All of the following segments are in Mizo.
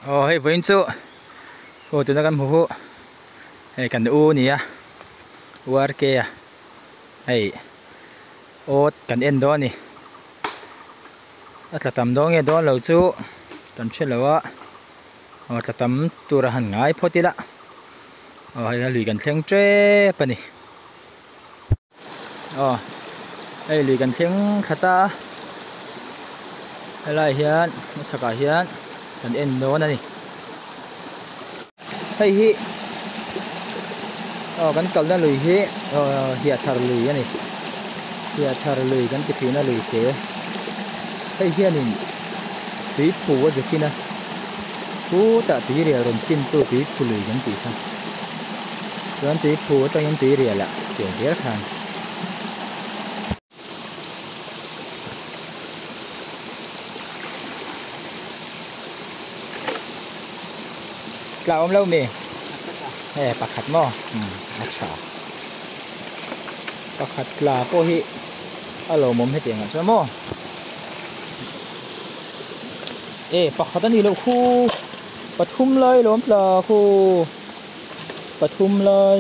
Aw hei vawiin chu aw tuna kan hmu hu hei kan u nia u R K a hei awt kan en dawn a ni a tla tam dawn nge dawn lo chu kan hre lo a aw tla tam tur a han ngai phawt ila aw hei a lui kan thleng tep a ni. Aw hei lui kan thleng thla ta a helaiah hian a chhakah hian kan en dawn a ni hei hi aw kan kalna lui hi aw hiahthar lui a ni hiahthar lui kan ti thin a lui te hei hianin tui phu a zuk in a khutah tui rial rawn fin tu tui phu lui kan tih kha. Chuan tui phu atangin tui rial ah pian zel khan. Tla awm lo mi? He pakhat maw? Um a tha. Pakhat tla pawh hi a lawmawm hetiang ah chuan maw? E pakhat a nih loh khu. Pathum lai lawm tla khu pathum lai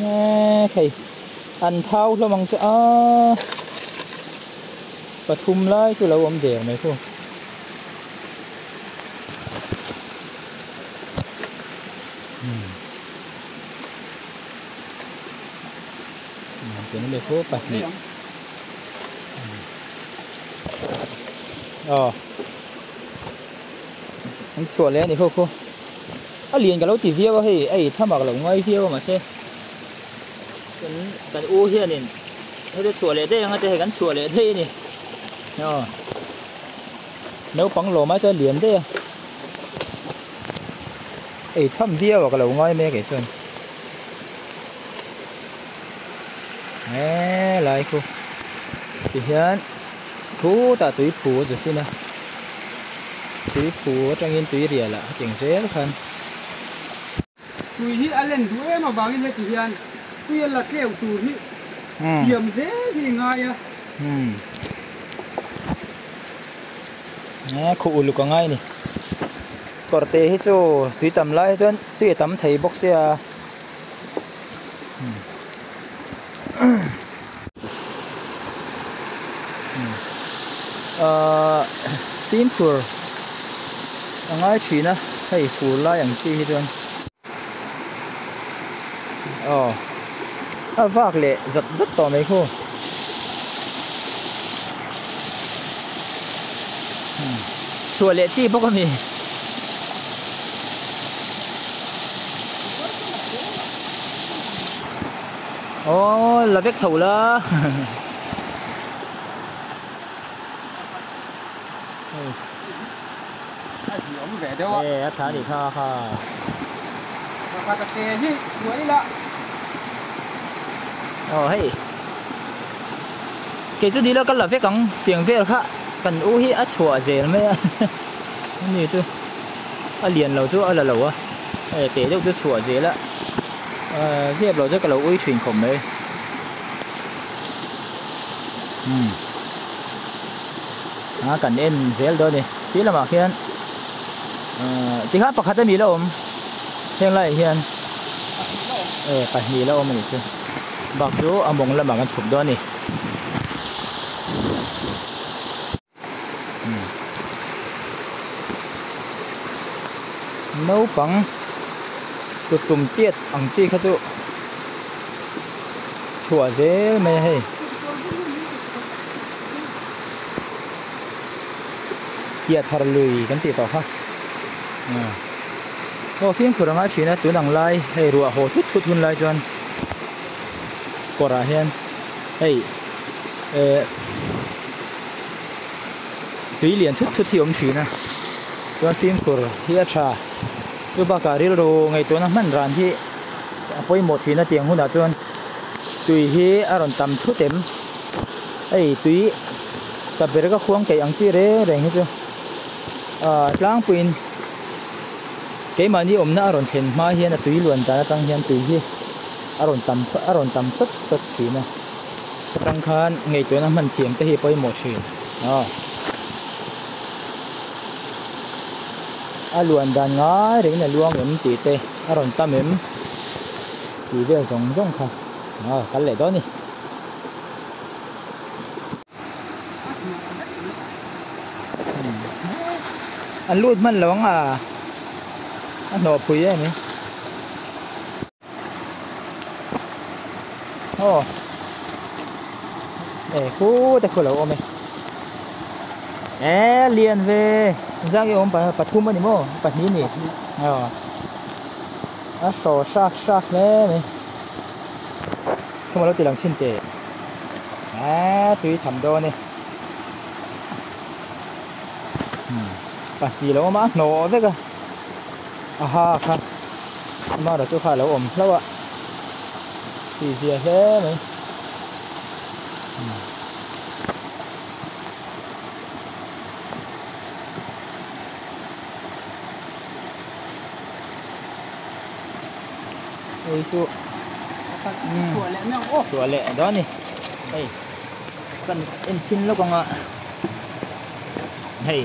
eee khei an thau hlawm ang che a pathum lai chu lo awm der mai khu. Pahnih aw. An chhuah leh a ni kho kho a lian ka lo ti viau a hei a ei tham ah ka lo ngai viau a mahse kan kan u hianin heti chhuah leh daih anga te hei kan chhuah leh daih a ni aw naupang lawm ai chuan a lian daih a ei tham viau ah ka lo ngai mek eh chuan helai khu tihian khutah tui phu a zu fin a. Tui phu atangin tui rial ah hetiang zel khan. Tui hi a len duh em avangin heti hian tui a la tleu tur hi siam zel hi i ngai a. Khuh uluk a ngai a ni. Kawrte hi chu tui tam lai hi chuan tui a tam thei bawk sia. Ahh fimkhur a ngai thin a hei fur lai ang chi hi chuan aw a vak leh zat zat tawh mai khu chhuah leh chi bawk a ni. Aw la vek tho la e a tha ni kha kha aw hei kei chu ni la ka la vek ang tiang vel kha kan u hi a chhuah zel mai a ani chu a lian lo chu a la lo a hei teh deuh chu chhuah zel a. Ahh zep lo chu ka lo ui thin khawp mai umm a kan en zel dawn a ni ti lamah khian ahh tikhan pakhat ami la awm heng laiah hian e pahnih la awm a nih chu bak chu a mawng lamah kan chhuk dawn a ni. Naupang tutum tiat ang chi kha chu chhuah zel mai a hei. Tiat thar lui kan tih tawh kha aw fimkhur a ngai thin a tun ang lai hei ruah haw thut thut hun lai chuan kawrah hian hei eh. Tui lian thut thut hi a awm thin a chuan fimkhur hi a tha chu bakah rilru ngaihtuahna hman ran hi a pawimawh thin a tiang hunah chuan tui hi a rawn tam thut em hei tui saber ka khuang keih ang chi reng reng hi chu ah tlangpuiin keimahni awmna a rawn thlen hma hian a tui luan dan atang hian tui hi a rawn tam a rawn tam sawt sawt thin a. Atang khan ngaihtuahna hman thiam te hi a pawimawh thin a. A luan dan ngai rengin a luang em tih te a rawn tam em tih vel zawng zawng kha a kal leh dawn a ni. An lut hman lo ang a a hnawh phui em hi. Aw e khute khu lo awm e e lian ve zang i awm pathum ani maw pahnih ni aw a hraw hrak hrak hle mai khuma lo ti lang chhin teh e tui tham dawn e pahnih lo awm a a hnawh vek a a ha kha. Amara chu kha a lo awm hlauh a tih zia hle mai hei chu chhuah leh dawn a ni hei kan en chhin lawk ang a hei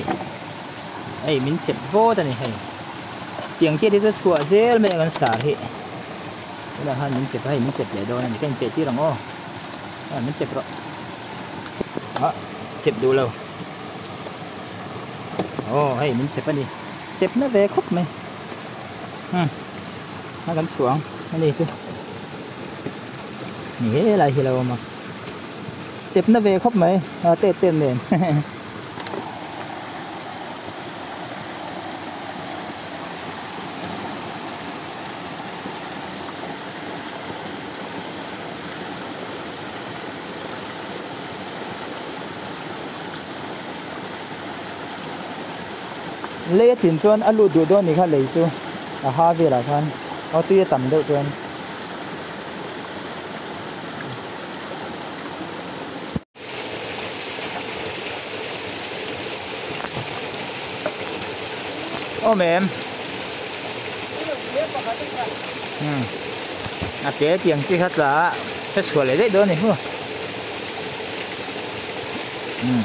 hei min chep vawt a ni hei. Tiang te chu chhuah zel mai a kan sar hi tunah khan min chep a hei min chep leh dawn a ni ka incheh tir ang aw ah min chep rawh ah chep duh lo aw hei min chep a ni chep na ve khawp mai hmm a kan chhuah ang a ni chu ni helai hi a lo awm a chep na ve khawp mai a tep tep nen. Lei a tlin chuan a lut duh dawn ni kha lei chu a ha velah khan aw tui a tam deuh chuan. Awm em umm a te tiang chi kha tla a ka chhuah leh daih dawn a ni maw umm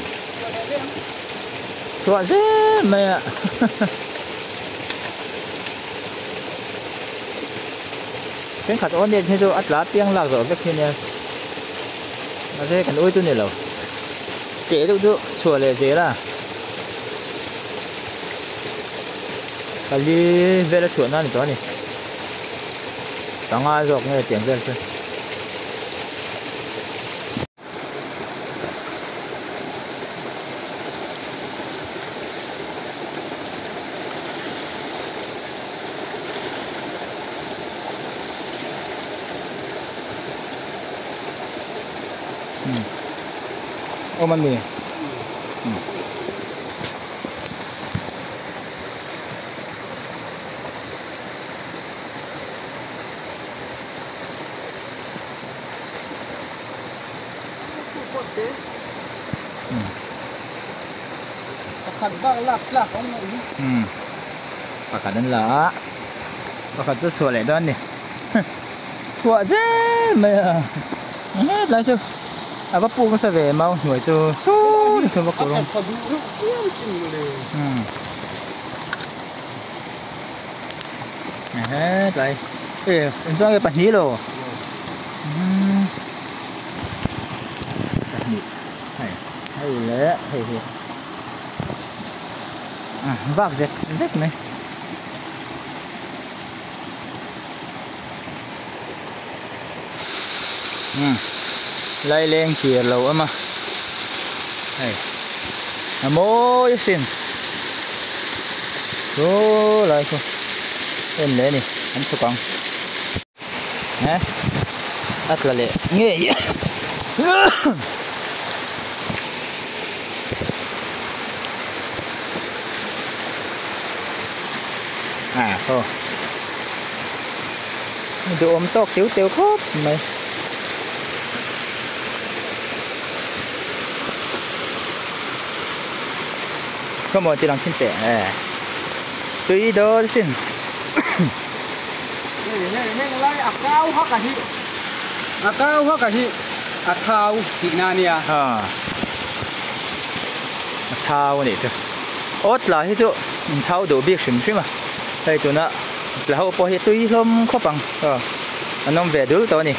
chhuah zel mai a thenkhat awn nen hi chu a tla piang lak zawh vek hi nia. Mahse kan ui chu ni lo teh deuh chu chhuah leh zel a pali vel a chhuah nan a ni tawh a ni panga zawk nge tiang vel chu. Awm a ni Pakhat bak lak tlak awm loh hi. Pakhat an la a pakhat chu chhuah leh dawn a ni. Chhuah zel mai a hetlai chu a va puk nasa ve mau hnuai chu saw ni chuan va kawr awm hetlai e engchuan nge pahnih lo pahnih hei hei leh hei hi vak zet zet mai. Umm laileng kir lo awm a hei a mawi asin chu lai chu en leh a ni an chhuk ang eh a tla leh ngei Ah aw duhawm tawk teu teu khawp mai. Come on ti lang chhin teh e tui dawn sin. Hei hei heng lai a kau hak a hi a kau hak a hi a thau tihna a nia. A thau a nih chu awt lah hi chu. In thau duh bik hrim hrim a hei tuna tla ho pawh hi tui hlawm khawp ang aw an awm ve dul tawh a ni.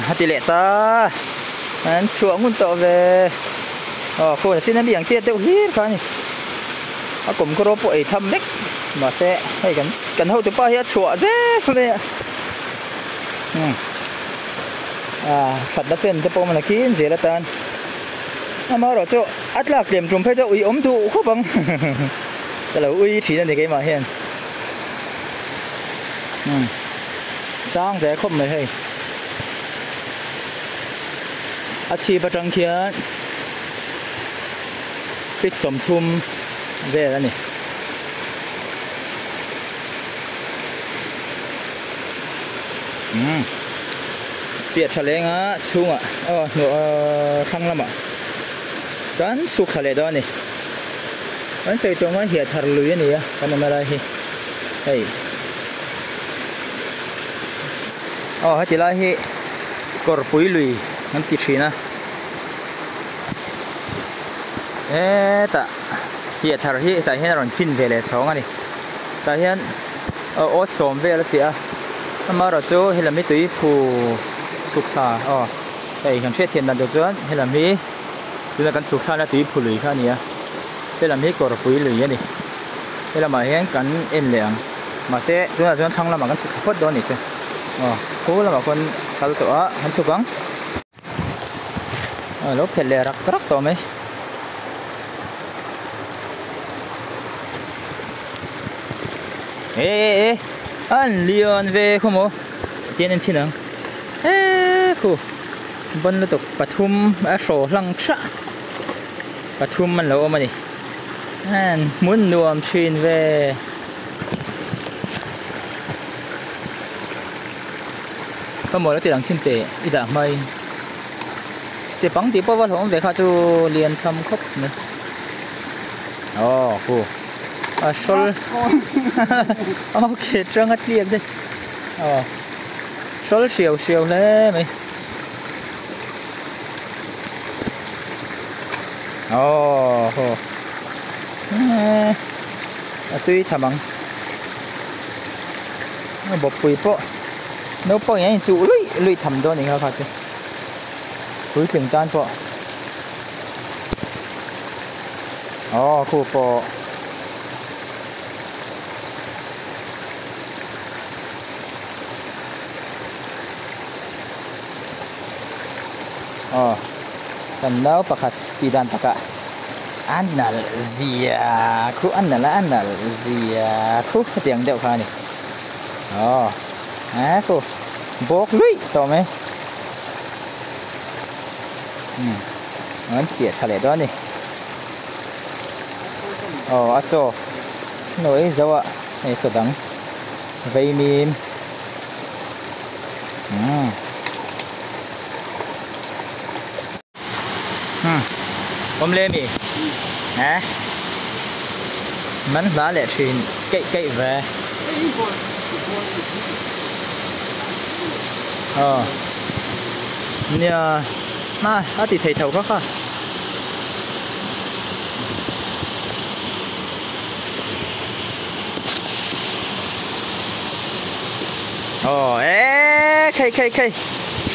A ti leh ta an chhuah ngun tawh ve aw phone a chin a mi ang tiat deuh hlir kha a ni a kawm kawr pawh ei tham vek mahse hei kan kan hotupa hi a chhuah zel mai a umm. Ah thatna chen te pawh awm a kin zel atan amaherawh chu a tlak tlem tum phei chu a ui awm duh khawp ang ka lo ui thin a ni keimah hian umm sang ve khawp mai hei a chhip atang khian feet 30 vel a ni. Umm chiah tha leng a chhungah aw hnuah thlang lamah kan chhuk thla leh dawn a ni kan sawi tawh ang a hiah thar lui a ni a kan awmna lai hi hei aw heti lai hi kawrpui lui an ti thin a hetah hiah thar hi hetah hian a rawn fin ve leh chhawng a ni tah hian. Aw sawm vel a chiah a amaherawh chu helam hi tui phu chhuk thla aw hei kan hriat thiam dan tur chuan helam hi tuna kan chhuk thlana tui phu lui kha a ni a helam hi kawrpui lui a ni helamah hian kan en leh ang mahse tunah chuan thlang lamah kan chhuk thla phawt dawn a nih chu aw khu lamah khawn kal tawh a kan chhuk ang. A lo phelh leh rak rak tawh mai. E e e an lian ve khaw maw tian en chhin ang e khu ban lutuk pathum a hraw hlang thah pathum an lo awm a ni an hmun nuam thin ve. Ka mawl a ti lang chhin teh i dah hmai che pang tih pawh va hlawm ve kha chu lian tham khawp mai aw hu a hrawl okay tang a tliak daih aw hrawl hriau hriau hle mai aw haw a tui tham ang. A bawppui pawh naupang in a inchuh luih luih tham dawn a ni kha kha chu puitling tan pawh aw khu pawh aw kan nau pakhat tih dan takah a nalh zia khu a nalh a a nalh zia khu hetiang deuh kha a ni. Aw eh khu bawk luih tawh mai umm an chiah tha leh dawn a ni aw a chaw hnuai zo ah hei chaw dang vaimim umm umm awm le mi eh man hla leh thin keih keih ve aw nia a a ti thei tho kha kha. Aw eh khei khei khei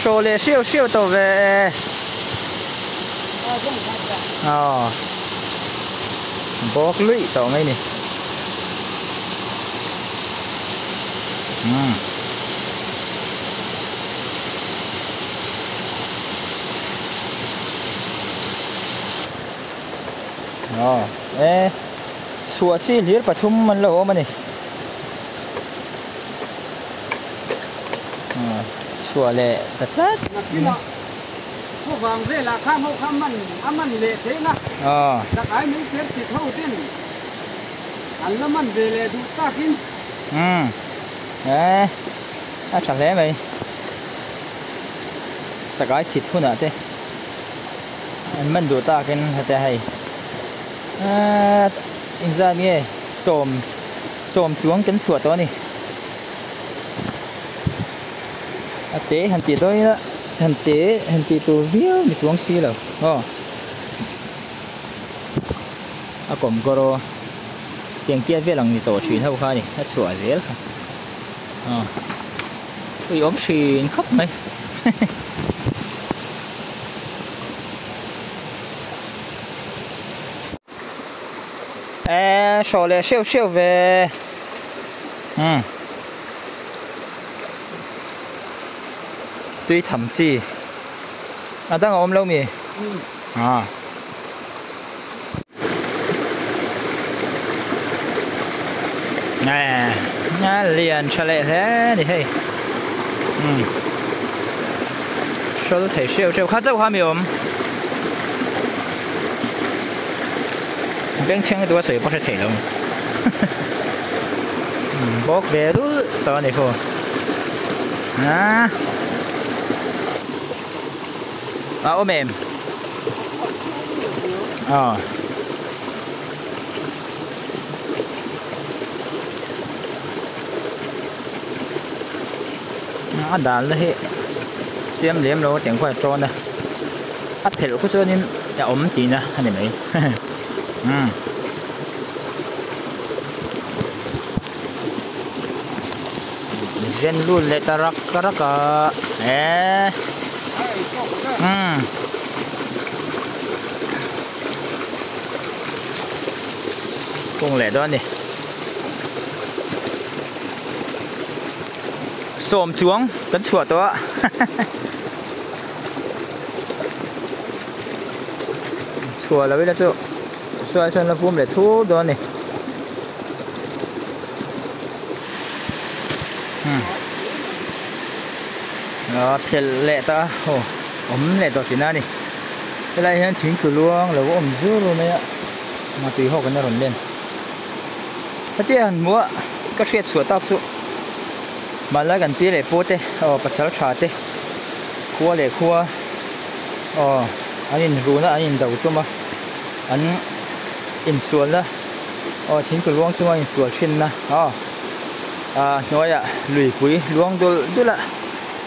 hraw leh hriau hriau tawh ve e aw bawk luih tawh mai ni umm aw eh chhuah chi hlir pathum an lo awm a ni. Chhuah leh ta tlat. Nakinah khawvang velah kha ho kha man a man leh theih a, chakai mei cher chit ho ten an la man ve leh duh takin. Umm eh a tha hle mai chakai chhit hunah te an man duh takin hete hei eh engzat nge sawm. Sawm chuang kan chhuah tawh a ni. A te han tih dawn ila han te han tih tur viau ni chuang si lo aw. A kawmkawr aw tiang tiat vel ang ni tawh thin ho kha a ni a chhuah zel kha aw ui awm thin khawp mai e hrawh leh hreuh hreuh ve umm tui tham chi a dang a awm lo mi ah. Nè lian tha leh hle ni hei umm hrawl thei hreuh hreuh kha chauh kha mi awm bengchheng lutuk a sawi pawh hre thei lo umm bawk ve lul tawh a ni khaw ah a awm em aw. A dalna hi siam lem lo tiang khuan a tawn a a phelh khu chuanin a awm tihna a ni mai umm. Zen lut leh ta rak rak a eee umm. Kung leh dawn a ni. Sawm chuang kan chhuah tawh a. Chhuah lo ila chu sawi sawn la vum leh thur dawn a ni. Hmm. A phelh leh ta a aw awm leh tawh tihna a ni. Helai hian thingtlu luang lo awm zur mai a nghatui ho kan a rawn len. Hetia han hmuh a ka hriat chhuah tak chu hmanlai kan pi leh pu te aw pasal tha te khua leh khua aw an inruna an indo tum a an insualna aw thingtlu luang chunga insual thinna aw ah hnuaiah luipui luang dul dul a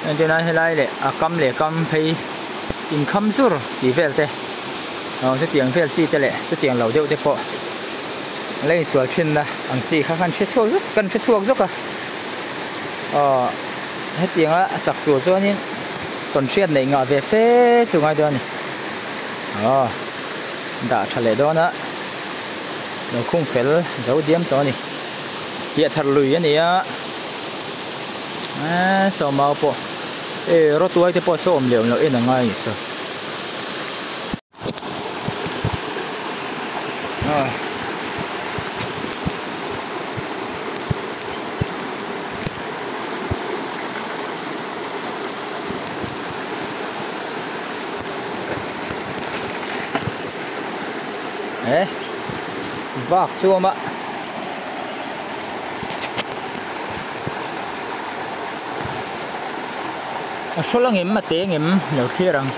entirna helai leh a kam leh kam phei inkham zur tih vel te aw chutiang vel chi te leh chutiang lo deuh te pawh la insual thinna ang chi kha kan hre chhuak zuk kan hre chhuak zawk a aw hetianga a chak tur chuanin tawnhriat neih ngah ve fe chu ngai dawn a ni aw dah tha leh dawn a lo khung fel zo diam tawh a ni piah thar lui a ni a eee sawmau pawh e rawtuai te pawh saw awm leh awm loh en a ngai a ni saw. E vak chu awm a a hrawl angem a te angem lo thlir ang.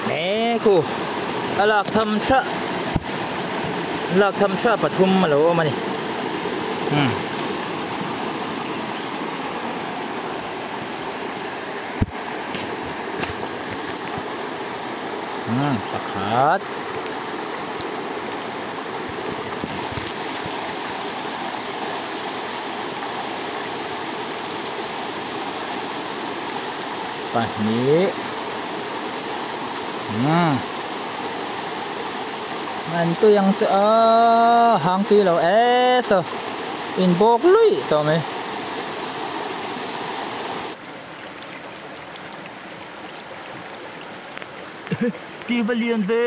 E khu a lak tham tha lak tham tha pathum a lo awm a ni umm. Umm pakhat. Pahnih umm an tui ang chu aaa hang tui lo e saw in bawk luih tawh mai. Tih va lian ve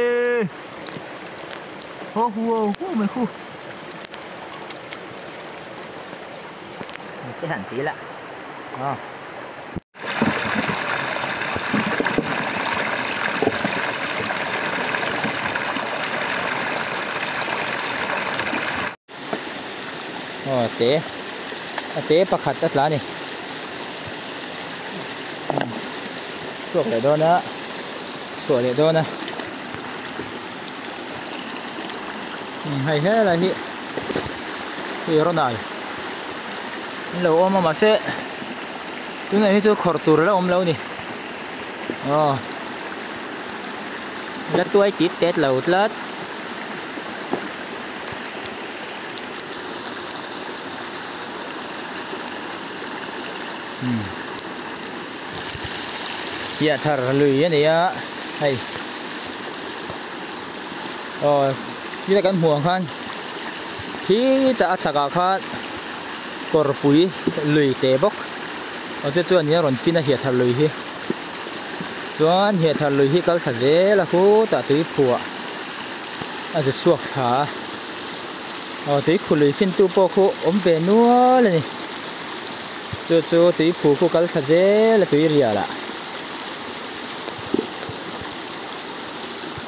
haw huau huau mai khu te han ti la aw aw te a te pakhat a tla a ni chhuak leh dawn a chhuah leh dawn a hei helai hi hei rawn ai an lo awm a mahse. Tunah hi chu khawrh tur la awm lo ni. Aw. La tuai tit tet lo tlat. Hmm. Hiah thar lui a ni a hei. Aw tila kan hmuh ang khan khitah a chhakah khan kawrpui lui teh bawk aw chu chuan nia rawn fin a hiah thar lui hi chuan hiah thar lui hi kal thla zel a khutah tui phuah a zu chhuak thla a aw tui phu lui fin tu pawh khu awm ve nual a ni chu chu tui phu khu kal thla zel a tui rial ah.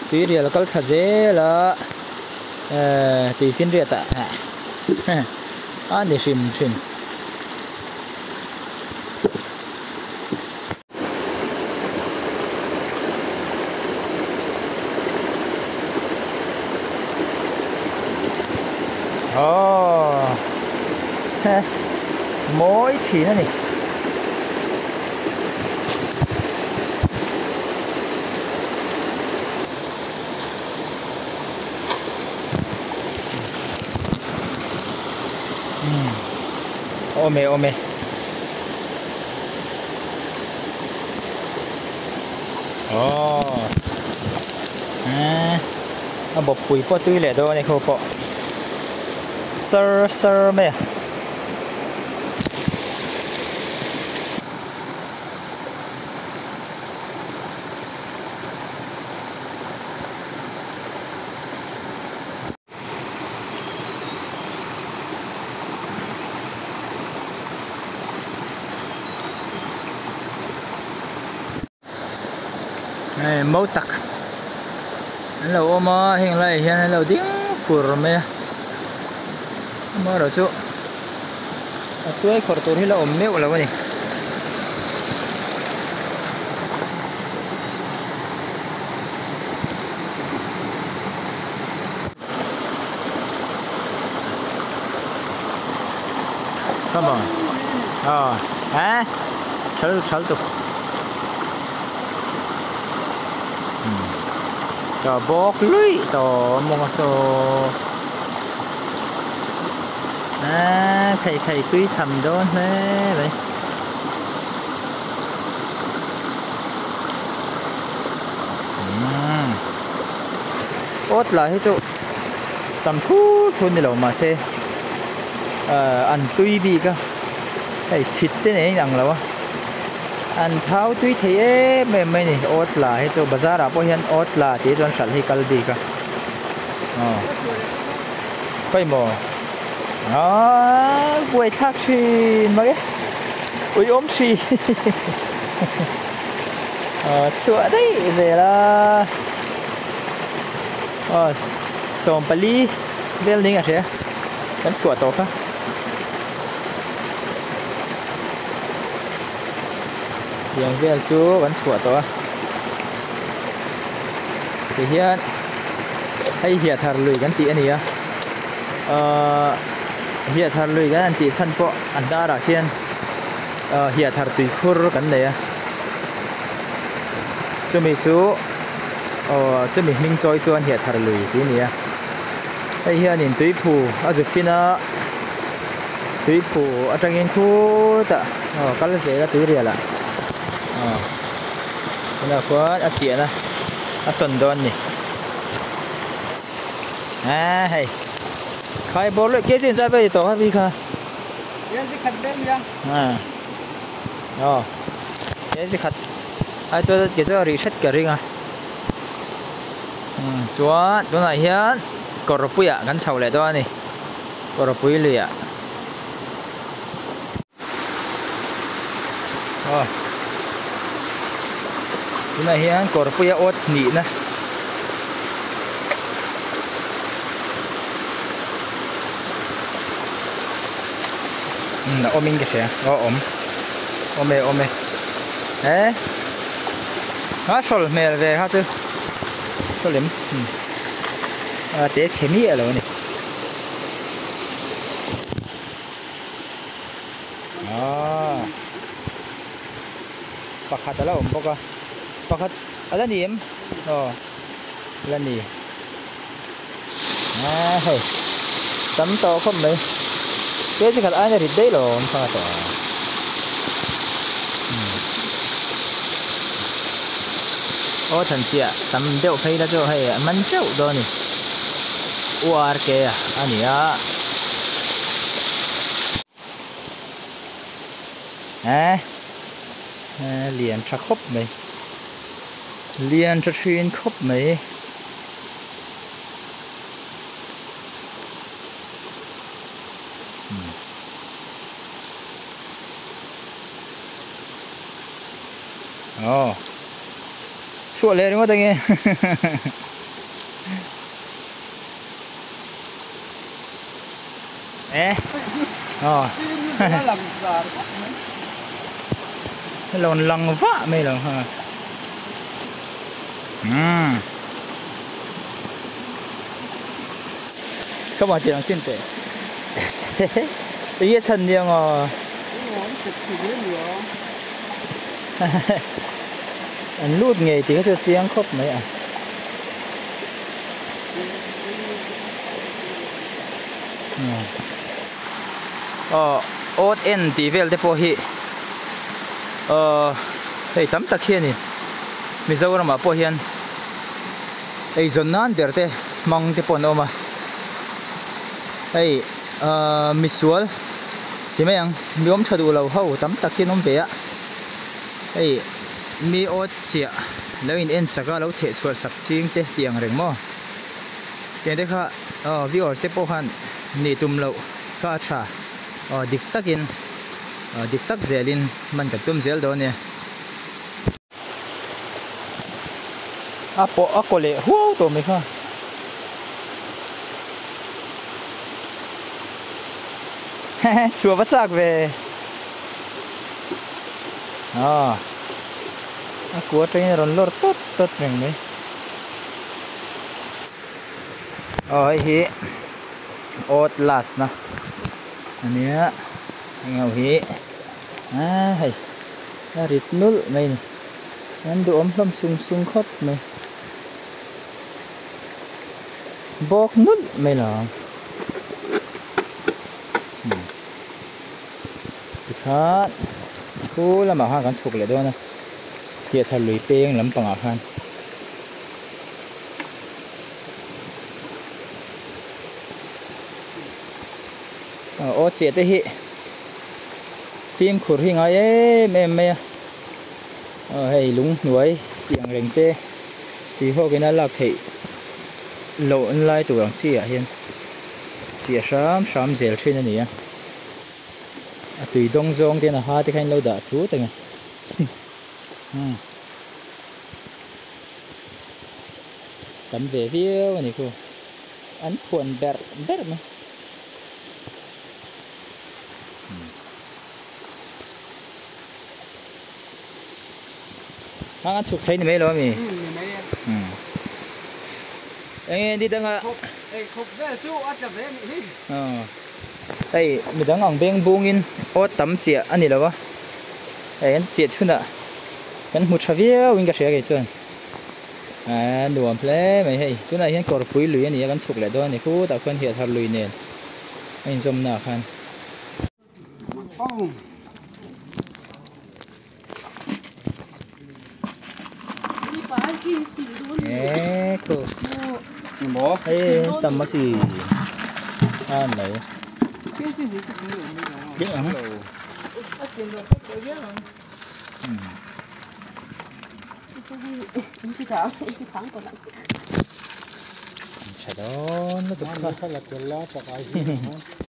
Tuirial kal thla zel a ehh tui finriat ah a ni hrim hrim. Aww mawi thin a ni. Awm e awm e. Aww eee a bawp pui pawh tui leh dawn a ni khaw pawh sar sar mai a. Hei mau tak an lo awm a heng laiah hian an lo ding fur mai a amaherawhchu a tuai khawrh tur hi la awm meuh lo a ni. Come on. Ờ, à, thal thal tục. Cho bok lui to mong so. À, thầy thầy tui thầm đón thế vậy. Ot lah hi chu tam thur thur ni lo mahse ahh an tui bik a hei chhit te nen a inang lo a an thau tui thei em em mai a ni awt la hi chu bazar ah pawh hian awt la tih chuan hralh hi kal bik a aw khawimaw aaa buaithlak thin mai e uiawm thin aw chhuah daih zel a. Aw sawmpali vel ding a hria kan chhuah tawh kha. Tiang vel chu kan chhuah tawh a tihian hei hiahthar lui kan tih a ni a ahh hiahthar lui kan han tih chhan pawh a hnarah khian ahh hiahthar tuikhur kan nei a chumi chu. Aw chumi hming chawi chuan hiah thar lui tih a ni a hei hianin tuiphu a zu fin a tuiphu atangin khutah aw kal zel a tuirial ah aw tunah khuan a chiahna a sawn dawn a ni aaa hei khai bawr leh kg in zat vel tawh kha vi kha kg khat vel nia aw kg khat. Ai chuan ke chu a rih hret ka ring a umm chuan tunah hian kawrpuiah kan chho leh dawn a ni kawrpui luiah aw tunah hian kawrpuia awt hnihna umm a awmin ka hria aw awm awm e awm e. He a hrawl hmel ve kha chu hrawlem a te chhe miah lo a ni aaa. Pakhat a la awm bawk a pakhat a la ni em aw la ni a hei tam tawh khawp mai kg khat aina rit daih lo awm kha tawh a aw than chiah tam deuh phei la chu hei a man teuh dawn a ni URK a ni a. Eh lian tha khawp mai lian tha thin khawp mai aw chhuah leh ringawt ange eh aw lon lang vah mai lo ha um các bạn chỉ đang xin tệ ý chân riêng à anh lút nghề thì có chiang khóc mấy à ot en tih vel te pawh hi hei tam tak hi a ni Mizoramah pawh hian eizawn nan ber te hmang te pawh an awm a hei misual ti mai ang mi awm tha duh lo ho tam tak hi an awm ve a hei mi awt chiah lo in en sak a lo theh chhuah sak ching te tih ang reng maw tiang te kha viewers te pawh khan nih tum loh kha a tha aw dik takin aw dik tak zelin man kan tum zel dawn nia. A pawh a kaw leh huau tawh mai kha. Hehe chhuah va chak ve. Aw a kua atangin a rawn lawr tawt tawt reng mai. Aw hei hi awt last na ania heng ho hi aa hei a rit nulh mai a ni an duhawm hlawm sung sung khawp mai bawk nulh mai lo ang tikhan khu lamah khan kan chhuk leh dawn a piahthar lui peng lampangah khan. Aw chiah te hi fimkhur hi ngai em em mai a aw hei lung hnuai tih ang reng te tui hawk in a lak theih loh na lai tur ang chi ah hian chiah hram hram zel thin a ni a a tui dawng zawng te hian a ha te kha in lo dah thut ang e. Tam ve viau a ni khu an phuan berh berh mai hang an chhuk thei ni mai lo ami eng nge ni danga khawp vel chu a tla ve anih hi hei midang ang beng bungin awt tam chiah a ni lo a hei an chiah chhunah kan hmu tha viau in ka hria kei chuan. Aaa nuam hle mai hei tunah hian kawrpui lui a ni a kan chhuk leh dawn a ni khutah khuan hiahthar lui nen a inzawm naah khan. Eee khu hei tam a si a mai Tha dawn lutuk kha.